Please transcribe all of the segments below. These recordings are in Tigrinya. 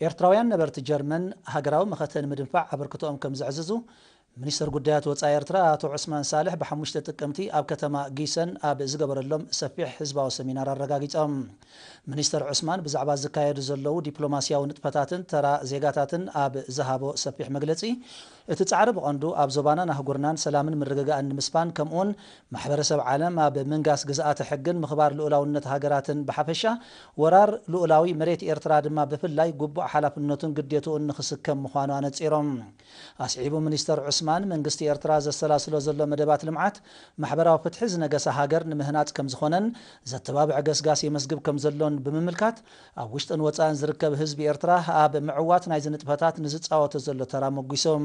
ኤርትራውያን ነበርቲ ጀርመን ሃገራዊ መኸተ ንምድንፋዕ ኣበርክቶኦም ከም ዘዕዝዙ ሚኒስትር ጉዳያት ወጻኢ ኤርትራ ኣቶ ዑስማን ሳልሕ ብሓሙሽተ ጥቅምቲ ኣብ ከተማ ጊሰን ኣብ ዝገበረሎም ሰፊሕ ህዝባዊ ሰሚናር ኣረጋጊጾም። ሚኒስትር ዑስማን ብዛዕባ ዝካየዱ ዘለዉ ዲፕሎማስያዊ ንጥፈታትን ተራ ዜጋታትን ኣብ ዝሃቦ ሰፊሕ መግለጺ፣ እቲ ጻዕሪ ብቐንዱ ኣብ ዞባናን ኣህጉርናን ሰላምን ምርግጋእን ንምስፋን፣ ከምኡውን ማሕበረሰብ ዓለም ኣብ ምንጋስ ግዝኣተ ሕግን ምኽባር ልኡላውነት ሃገራትን ብሓፈሻ፣ ወራር ልኡላዊ መሬት ኤርትራ ድማ ብፍላይ ግቡእ ሓላፍነቱን ግዴትኡን ንኽስከም ምዃኑ ኣነጺሮም። ኣስዒቡ ሚኒስተር ዑስማን፣ መንግስቲ ኤርትራ ዘሰላስሎ ዘሎ መደባት ልምዓት፣ ማሕበራዊ ፍትሒ ዝነገሳ ሃገር ንምህናጽ ከምዝኾነን ዘተባብዕ ገስጋስ የመስግብ ከምዘሎን ብምምልካት፣ ኣብ ውሽጥን ወጻእን ዝርከብ ህዝቢ ኤርትራ ኣብ ምዕዋት ናይዚ ንጥፈታት ንዝጻወቶ ዘሎ ተራ ሞጒሶም።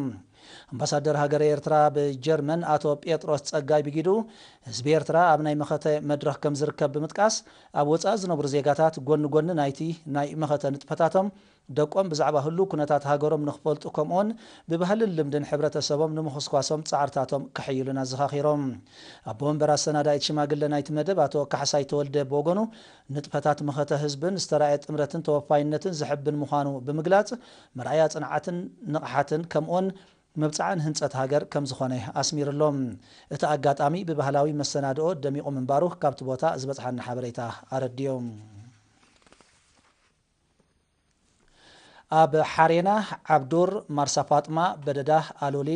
ኣምባሳደር ሃገረ ኤርትራ ብጀርመን ኣቶ ጴጥሮስ ጸጋይ ብጊዱ፣ ህዝቢ ኤርትራ ኣብ ናይ መኸተ መድረኽ ከም ዝርከብ ብምጥቃስ፣ ኣብ ወጻኢ ዝነብሩ ዜጋታት ጎኒ ጎኒ ናይቲ ናይ መኸተ ንጥፈታቶም ደቆም ብዛዕባ ህሉው ኩነታት ሃገሮም ንኽፈልጡ፣ ከምኡውን ብባህልን ልምድን ሕብረተሰቦም ንምኹስኳሶም ጻዕርታቶም ከሐይሉን ኣዘኻኺሮም። ኣቦ መንበር ኣሰናዳኢት ሽማግለ ናይቲ መደብ ኣቶ ካሕሳይ ተወልደ ብወገኑ፣ ንጥፈታት መኸተ ህዝብን ዝተራእየ ጥምረትን ተወፋይነትን ዘሕብን ምዃኑ ብምግላጽ፣ መርኣያ ጽንዓትን ንቕሓትን ከምኡውን መብጽዓ ንህንጸት ሃገር ከም ዝኾነ ኣስሚርሎም። እቲ ኣጋጣሚ ብባህላዊ መሰናድኦ ደሚቑ ምንባሩ ካብቲ ቦታ ዝበጽሓና ሓበሬታ ኣረዲዮም። ኣብ ሓሬና፣ ዓብዱር፣ ማርሳ ፋጥማ፣ በደዳ፣ ኣሎሊ፣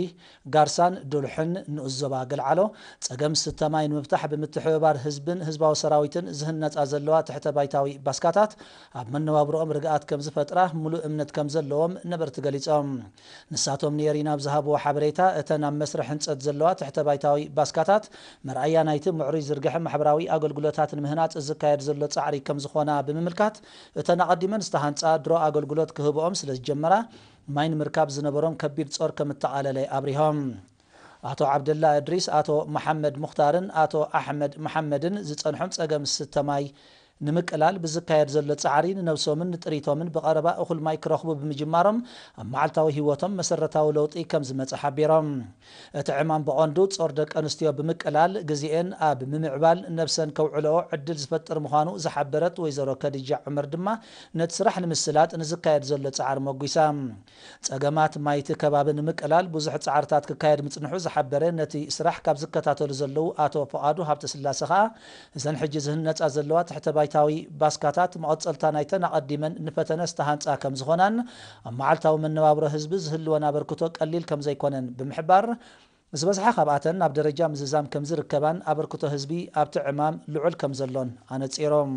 ጋርሳን ዱልሕን ንኡስ ዞባ ገልዓሎ ጸገም ስተ ማይ ንምፍታሕ ብምትሕብባር ህዝብን ህዝባዊ ሰራዊትን ዝህነጻ ዘለዋ ትሕተ ባይታዊ ባስካታት ኣብ መነባብሮኦም ርግኣት ከም ዝፈጥራ ምሉእ እምነት ከም ዘለዎም ነበርቲ ገሊጾም። ንሳቶም ንኤሪና ኣብ ዝሃብዎ ሓበሬታ፣ እተን ኣብ መስርሕ ህንጸት ዘለዋ ትሕተ ባይታዊ ባስካታት መርኣያ ናይቲ ምዕሩይ ዝርግሐ ማሕበራዊ ኣገልግሎታት ንምህናጽ ዝካየድ ዘሎ ጻዕሪ ከም ዝኾና ብምምልካት፣ እተን ኣቐዲመን ዝተሃንጻ ድሮ ኣገልግሎት ክህብኦም ስለ ዝጀመራ፣ ማይ ንምርካብ ዝነበሮም ከቢድ ጾር ከም እተቓለለ ኣብሪሆም። ኣቶ ዓብደላ እድሪስ፣ ኣቶ መሓመድ ሙኽታርን ኣቶ ኣሕመድ መሓመድን ዝጸንሖም ጸገም ስተ ማይ ንምቅላል ብዝካየድ ዘሎ ጻዕሪ፣ ንነብሶምን ንጥሪቶምን ብቐረባ እኹል ማይ ክረኽቡ ብምጅማሮም፣ ኣብ መዓልታዊ ህይወቶም መሰረታዊ ለውጢ ከም ዝመጸ ሓቢሮም። እቲ ዕማም ብቐንዱ ጾር ደቂ ኣንስትዮ ብምቅላል፣ ግዜኤን ኣብ ምምዕባል ነብሰን ከውዕልኦ ዕድል ዝፈጥር ምዃኑ ዝሓበረት ወይዘሮ ከድጃ ዑመር ድማ፣ ነቲ ስራሕ ንምስላጥ ንዝካየድ ዘሎ ጻዕሪ መጒሳ። ጸገማት ማይቲ ከባቢ ንምቅላል ብዙሕ ጻዕርታት ክካየድ ምጽንሑ ዝሓበረ ነቲ ስራሕ ካብ ዝከታተሉ ዘለዉ ኣቶ ፍቓዱ ሃብተስላሰ ከኣ፣ እዘን ሕጂ ዝህነጻ ዘለዋ ትሕተ ባይታዊ ባስካታት መቐጸልታ ናይተን ኣቐዲመን ንፈተነ ዝተሃንጻ ከም ዝኾናን፣ ኣብ መዓልታዊ መነባብሮ ህዝቢ ዝህልወን ኣበርክቶ ቀሊል ከም ዘይኮነን ብምሕባር፣ ዝበዝሓ ካብኣተን ናብ ደረጃ ምዝዛም ከም ዝርከባን ኣበርክቶ ህዝቢ ኣብቲ ዕማም ልዑል ከም ዘሎን ኣነጺሮም።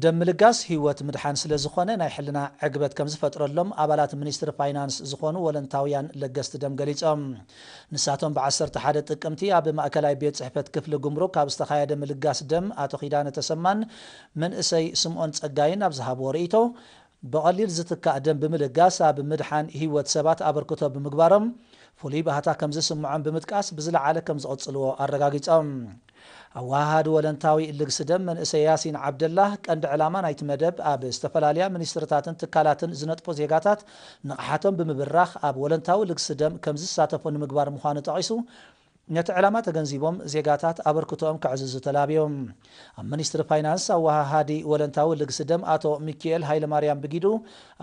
ደም ምልጋስ ህይወት ምድሓን ስለ ዝኾነ፣ ናይ ሕልና ዕግበት ከም ዝፈጥረሎም ኣባላት ሚኒስትሪ ፋይናንስ ዝኾኑ ወለንታውያን ለገስቲ ደም ገሊጾም። ንሳቶም ብዓሰርተ ሓደ ጥቅምቲ ኣብ ማእከላይ ቤት ጽሕፈት ክፍሊ ጉምሩክ ኣብ ዝተኻየደ ምልጋስ ደም፣ ኣቶ ኪዳነ ተሰማን መንእሰይ ስምኦን ጸጋይን ኣብ ዝሃብዎ ርእይቶ፣ ብቐሊል ዝትካእ ደም ብምልጋስ ኣብ ምድሓን ህይወት ሰባት ኣበርክቶ ብምግባሮም፣ ፍሉይ ባህታ ከም ዝስምዖም ብምጥቃስ፣ ብዝለዓለ ከም ዝቕጽልዎ ኣረጋጊጾም። ኣወሃሃዲ ወለንታዊ ልግሲ ደም መንእሰይ ያሲን ዓብደላ፣ ቀንዲ ዕላማ ናይቲ መደብ ኣብ ዝተፈላለያ ሚኒስትርታትን ትካላትን ዝነጥፉ ዜጋታት ንቕሓቶም ብምብራኽ ኣብ ወለንታዊ ልግሲ ደም ከም ዝሳተፉ ንምግባር ምዃኑ ጠቒሱ፣ ነቲ ዕላማ ተገንዚቦም ዜጋታት ኣበርክቶኦም ከዕዝዙ ተላብዮም። ኣብ ሚኒስትሪ ፋይናንስ ኣወሃሃዲ ወለንታዊ ልግሲ ደም ኣቶ ሚኪኤል ሃይለማርያም ብጊዱ፣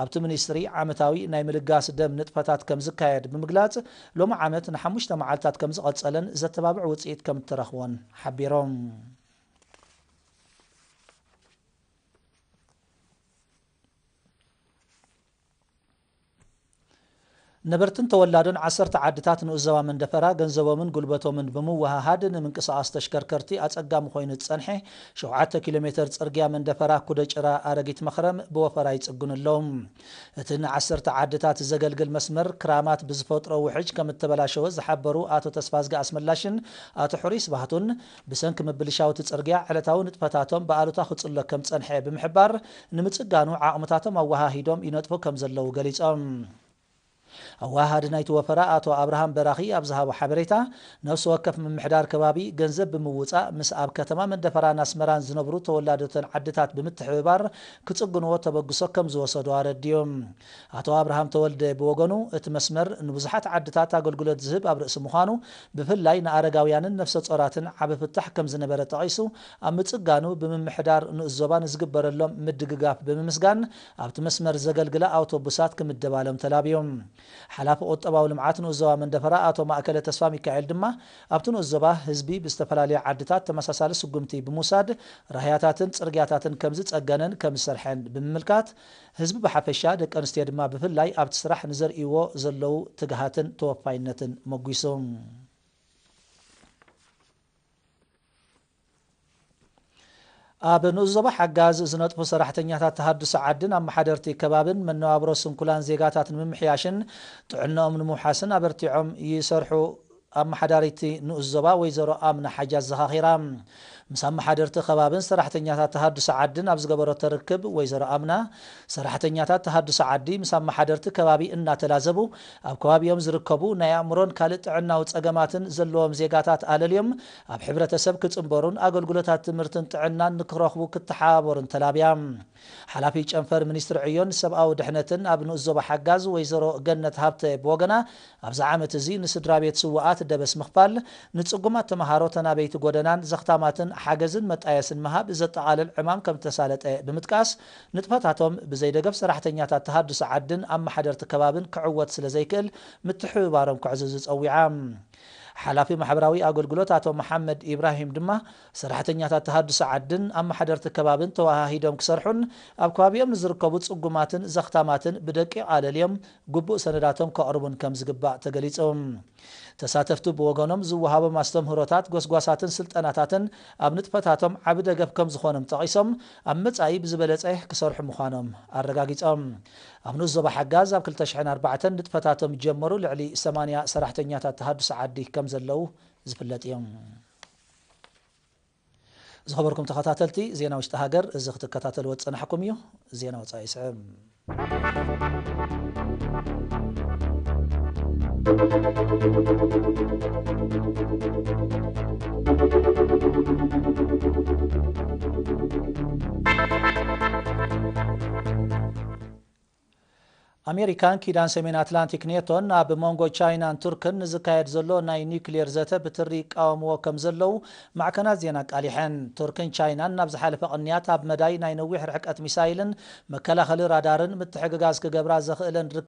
ኣብቲ ሚኒስትሪ ዓመታዊ ናይ ምልጋስ ደም ንጥፈታት ከም ዝካየድ ብምግላጽ፣ ሎሚ ዓመት ንሓሙሽተ መዓልታት ከም ዝቐጸለን ዘተባብዕ ውጽኢት ከም እተረኽቦን ሓቢሮም። ነበርትን ተወላዶን ዓሰርተ ዓድታት ንኡስ ዞባ መንደፈራ ገንዘቦምን ጉልበቶምን ብምውህሃድ ንምንቅስቓስ ተሽከርከርቲ ኣጸጋሚ ኮይኑ ዝጸንሐ ሸውዓተ ኪሎ ሜተር ጽርግያ መንደፈራ ኩደ ጭራ ኣረጊት መኽረም ብወፈራ ይጽግኑ ኣለዉ። እቲ ንዓሰርተ ዓድታት ዘገልግል መስመር ክራማት ብዝፈጥሮ ውሕጅ ከም እተበላሸወ ዝሓበሩ ኣቶ ተስፋዝጊ ኣስመላሽን ኣቶ ሕሩይ ስብሃቱን፣ ብሰንኪ ምብልሻው እቲ ጽርግያ ዕለታዊ ንጥፈታቶም ብኣሉታ ክጽሎ ከም ጸንሐ ብምሕባር፣ ንምጽጋኑ ዓቕምታቶም ኣወሃሂዶም ይነጥፉ ከም ዘለዉ ገሊጾም። ኣወሃሃዲ ናይቲ ወፈራ ኣቶ ኣብርሃም በራኺ ኣብ ዝሃቦ ሓበሬታ፣ ነፍሲ ወከፍ ምምሕዳር ከባቢ ገንዘብ ብምውጻእ ምስ ኣብ ከተማ መንደፈራን ኣስመራን ዝነብሩ ተወላዶተን ዓድታት ብምትሕብባር ክጽግንዎ ተበግሶ ከም ዝወሰዱ ኣረዲዮም። ኣቶ ኣብርሃም ተወልደ ብወገኑ፣ እቲ መስመር ንብዙሓት ዓድታት ኣገልግሎት ዝህብ ኣብ ርእሲ ምዃኑ፣ ብፍላይ ንኣረጋውያንን ነፍሰ ጾራትን ዓቢ ፍታሕ ከም ዝነበረ ጠቒሱ፣ ኣብ ምጽጋኑ ብምምሕዳር ንኡስ ዞባ ንዝግበረሎም ምድግጋፍ ብምምስጋን፣ ኣብቲ መስመር ዘገልግላ ኣውቶቡሳት ክምደባሎም ተላብዮም። ሓላፊ ቁጠባዊ ልምዓት ንኡስ ዞባ መንደፈራ ኣቶ ማእከለ ተስፋ ሚካኤል ድማ፣ ኣብቲ ንኡስ ዞባ ህዝቢ ብዝተፈላለዩ ዓድታት ተመሳሳሊ ስጉምቲ ብምውሳድ፣ ራህያታትን ጽርግያታትን ከም ዝጸገነን ከም ዝሰርሐን ብምምልካት፣ ህዝቢ ብሓፈሻ፣ ደቂ ኣንስትዮ ድማ ብፍላይ ኣብቲ ስራሕ ንዘርእይዎ ዘለዉ ትግሃትን ተወፋይነትን መጒሱ። ኣብ ንኡስ ዞባ ሓጋዝ ዝነጥፉ ሰራሕተኛታት ተሃድሶ ዓድን ኣመሓደርቲ ከባብን መነባብሮ ስንኩላን ዜጋታት ንምምሕያሽን ጥዕናኦም ንምውሓስን ኣበርቲዖም ይሰርሑ ኣመሓዳሪቲ ንኡስ ዞባ ወይዘሮ ኣምና ሓጅ ኣዘኻኺራ። ምስ ኣመሓደርቲ ከባብን ሰራሕተኛታት ተሃድሶ ዓድን ኣብ ዝገበረቶ ርክብ ወይዘሮ ኣምና፣ ሰራሕተኛታት ተሃድሶ ዓዲ ምስ ኣመሓደርቲ ከባቢ እናተላዘቡ ኣብ ከባቢኦም ዝርከቡ ናይ ኣእምሮን ካልእ ጥዕናዊ ጸገማትን ዘለዎም ዜጋታት ኣለልዮም ኣብ ሕብረተሰብ ክጽንበሩን ኣገልግሎታት ትምህርትን ጥዕናን ንክረኽቡ ክተሓባበሩን ተላብያ። ሓላፊ ጨንፈር ሚኒስትሪ ዕዮን ሰብኣዊ ድሕነትን ኣብ ንኡስ ዞባ ሓጋዝ ወይዘሮ ገነት ሃብተ ብወገና፣ ኣብዚ ዓመት እዚ ንስድራ ቤት ስውኣት ደበስ ምኽፋል፣ ንጽጉማት ተመሃሮ ተናበይቲ ጎደናን ዘኽታማትን ሓገዝን መጣየስን ምሃብ ዘጠቓልል ዕማም ከም ተሳለጠ ብምጥቃስ፣ ንጥፈታቶም ብዘይ ደገፍ ሰራሕተኛታት ተሃድሶ ዓድን ኣመሓደርቲ ከባብን ክዕወት ስለ ዘይክእል ምትሕብባሮም ክዕዝዙ ጸዊዓ። ሓላፊ ማሕበራዊ ኣገልግሎት ኣቶ መሓመድ ኢብራሂም ድማ፣ ሰራሕተኛታት ተሃድሶ ዓድን ኣመሓደርቲ ከባብን ተወሃሂዶም ክሰርሑን ኣብ ከባቢኦም ንዝርከቡ ጽጉማትን ዘኽታማትን ብደቂቕ ኣለልዮም ግቡእ ሰነዳቶም ከቕርቡን ከም ዝግባእ ተገሊጹ። ተሳተፍቲ ብወገኖም ዝወሃቦም ኣስተምህሮታት፣ ጎስጓሳትን ስልጠናታትን ኣብ ንጥፈታቶም ዓቢ ደገፍ ከም ዝኾኖም ጠቒሶም፣ ኣብ መጻኢ ብዝበለጸ ክሰርሑ ምዃኖም ኣረጋጊጾም። ኣብ ንኡስ ዞባ ሓጋዝ ኣብ ክልተ ሽሕን ኣርባዕተን ንጥፈታቶም ጀመሩ ልዕሊ ሰማንያ ሰራሕተኛታት ተሃድሶ ዓዲ ከም ዘለዉ ዝፍለጥ እዮም። ዝኸበርኩም ተኸታተልቲ ዜና ውሽጢ ሃገር፣ እዚ ክትከታተልዎ ዝጸናሕኩም እዩ። ዜና ወጻኢ ይስዕብ። ኣሜሪካን ኪዳን ሰሜን ኣትላንቲክ ኔቶን ኣብ መንጎ ቻይናን ቱርክን ንዝካየድ ዘሎ ናይ ኒውክሌር ዘተ ብትሪ ይቃወምዎ ከም ዘለዉ ማዕከናት ዜና ኣቃሊሐን። ቱርክን ቻይናን ናብ ዝሓለፈ ቅንያት ኣብ መዳይ ናይ ነዊሕ ርሕቀት ሚሳይልን መከላኸሊ ራዳርን ምትሕግጋዝ ክገብራ ዘኽእለን